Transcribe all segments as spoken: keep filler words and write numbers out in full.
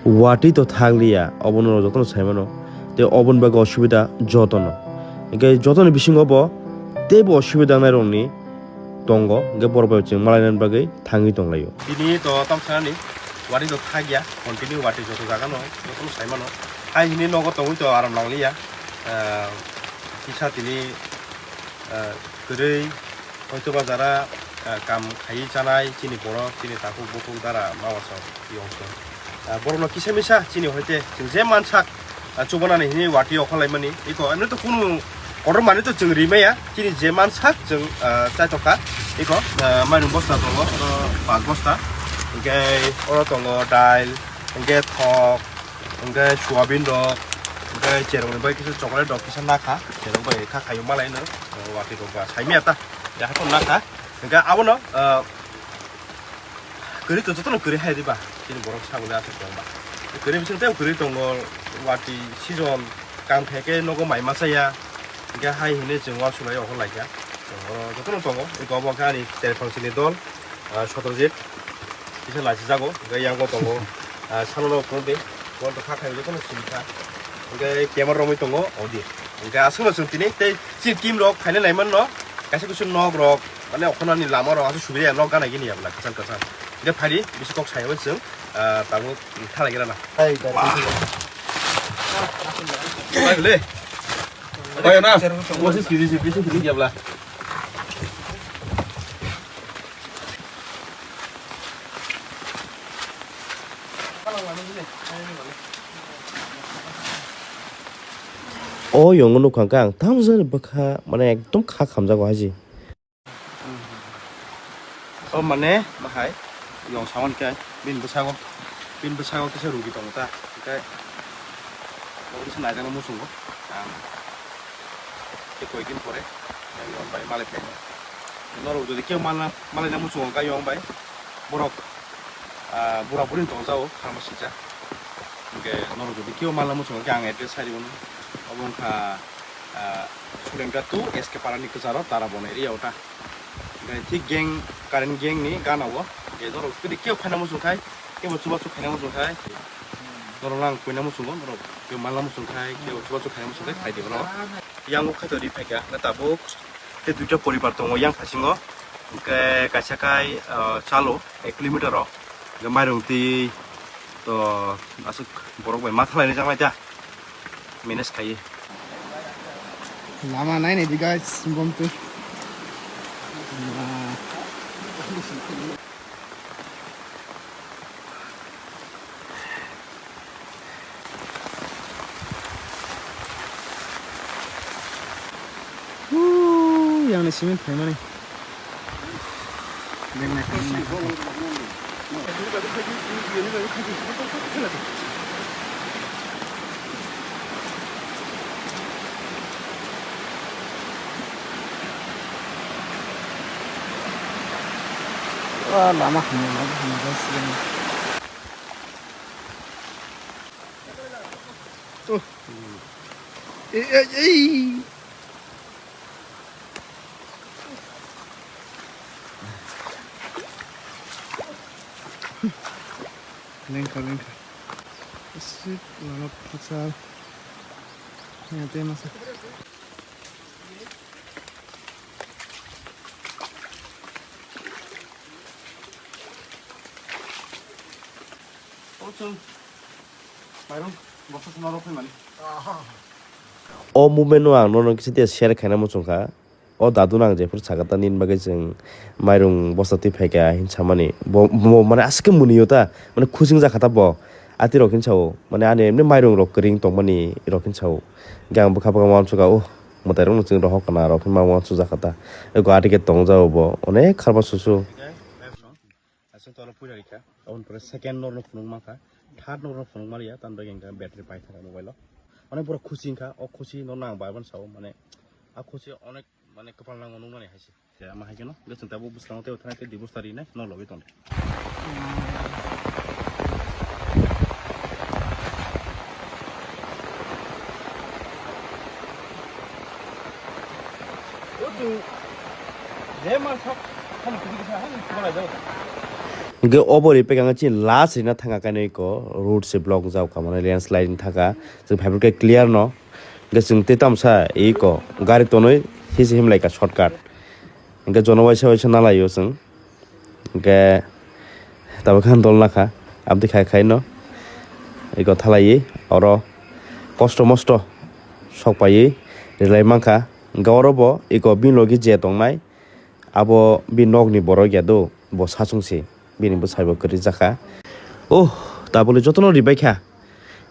Watwi to thakliya, obono jotono saimano. Tei oboni bagwi osubida jotono. Hwnkhe jotoni bisingo bo teibo osubida wngnai rokni tongo, hwnkhe borok bai chwng malainani bagwi thangwi tonglaio. Tini to tamsanani watwi to thakya, continue watwi joto jagano jotono saimano. Hai hini nogo tongwi to aram nangliya. Ah, kisa tini, ah, kwrwi, hoitoba jara, ah, kam khaiwi chanai chini borok, chini takhuk bukhuk dara mawasok yongso. Ah, borokno kisa misa chini hoite chwng je mansak, ah, chubanani hini watwi okhorlaimani. Iko, ani to kunu kotor manwi to chwng rimaya, chini je mansak chwng, ah, chaitokha. Iko, ah, mairum bosta tongo, oro pas bosta. Hwnkhe oro tongo dail, hwnkhe thok, hwnkhe soyabin rok, hwnkhe cherokni bai kisa chocolate rok kisa nakha, cherok bai kha khaio malaino, watwi rok ba saimaya ta, ya hato nakha. Hwnkhe abono, ah, kwrwi to jotono kwrwi hai riba, chini borok sagole aswk tongba. Kwrwi bising tei kwrwi tongo, watwi season, kam khe khe nogo mai masa ya, hwnkhe hai hwnwi chwng uansuknai okhorlaikha. Oro jotono tongo, eko obo khe ani terphang chini dol, ah, Sotrojit. Kisa lachijago, hwnkhe yango tongo, ah, salono phunukdi, bol to kha khaio jotono simi kha. Hwnkhe camera romwi tongo, odi. Hwnkhe aswkno chwng tini tei chini team rok phaina naimanno, kaisa kusu nok rok, mane okhornani lama rok aswk subida ya, nok gana gini ya bwla kwchang kwchang. Hwnkhe phaidi bisi kok sai abo chwng, ah, tabuk thalai gana na. Hai, bai le. Bai na. Mosis kiri si, bisi kiri ya bwla. O yong nukha khe ang tamjani bwkha mane ekdom kha khamjago haji. O mane bahai yong samani khe bini bwsago, bini bwsago kisa rugi tongo ta, hwnkhe o kisa naijaknai muchungo ang tei koi din pore yong bai malai phainai. Norok jodi kebo malna, malaina muchungo kha yong bai borok, ah, bura buri tong jao kharma sijak. Hwnkhe norok jodi kebo malna muchungo khe ang address sai rwno. Obo wngkha, ah, Surendra two S K Parani kwcharo Tarabon area o ta. Hwnkhe thik gang, current gang ni gana o. Hwnkhe norok jodi kebo phaina muchung khai, kebo chubachu khaina muchung khai, norok lang puina muchungo, norok kebo malna muchung khai, kebo chubachu khaina muchung khai, khai di borok. Yang o khaito ri phaikha, hwnkhe tabuk tei duita poribar tongo yang phasingo, hwnkhe kaisa khai, ah, chalo ek kilometer o, hwnkhe mairung twi to aswk borok bai ma thalaini jaknai ta manage khaiwi. Lama nainai di guys, bom twi. Huu, yang ni cement phaimani. Beng nai phaimani. Ah, lama hamya, lama hamya, guys, yang. Oh. Eh, eh, eh. Lengkha, lengkha. Sip, lama phacha. Ya, tei masa. Oh, chwng. Mairung bosta swnam rw phaimani. O movement no ang nono kisa dia share khaina muchung kha. O dadu no ang jephuru sakha ta nini bagwi chwng mairung bosta twi phaikha hin samani. Bo, bo mane aswk khe mwnwi o ta, mane khusing jakha ta bo. Ati rok hin sao, mane ani emni mairung rok kwrwng tongmani rok hin sao. Hwnkhe ang bwkha bwkha uansukha, oh, mwtai rok no chwng rohor kana rok hin ma uansuk jakha ta. Eko ati khe tong jao bo, onek kharma susu. Aswk tolo puila rikha. Aboni pore second norno phunuk mankha. Third norno phunuk maliya, tamni bagwi hwnkhe battery paithaka mobile o. Onek borok khusi wngkha, o khusi norno ang bai mani sao, mane a khusi onek mane kwpal nango nukmani hai se. Tei ama hai kheno, hwnkhe chwng tabuk bwskango teibo thangna tei divorce ta rinai no lobwi tongdi. O chwng je mansak, khani kisa kisa hani kwbalaijak. Hingke obo ri pekang chini last rina thanga kaino iko road se block wng jak kha mane landslide wng thaka. Chwng phaibrwkhe clear no. Hingke chwng tei tamsa iko gari tonwi hisi himlai ka shortcut. Hingke jono waisa waisa nalaio chwng. Hingke tabuk khan dol nakha. Abdi khai khai no. Iko thalaiwi oro kosto mosto sok paiwi rilai mankha. Hingke oro bo iko bini logi je tongnai. Abo bini nokni borok ya do, bo sachung se, bini bwsai bo kwrwi jakha. Oh, tabukni jotono ribaikha.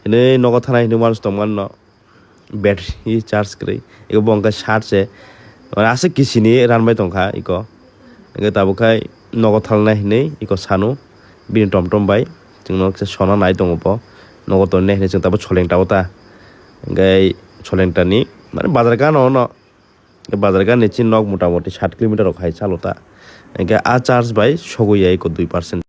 Hinwi nogo thanai hinwi uansuk tongmani no battery charge kwrwi. Ebo bo hwnkhe sat se, mane aswk kisini ranbai tongkha iko. Hwnkhe tabuk khai nogo thalnai hinwi iko sanu, bini tom tom bai chwngno kisa sona nai tongo bo. Nogo tonwi nai hinwi chwng tabuk soleng tao ta. Hwnkhe soleng tani, mane bazar gana ono. Bazar gana ni chini nok mota moti sat kilometer rok hai chalo ta. Hingke a charge bai sogwi ya iko dui percent.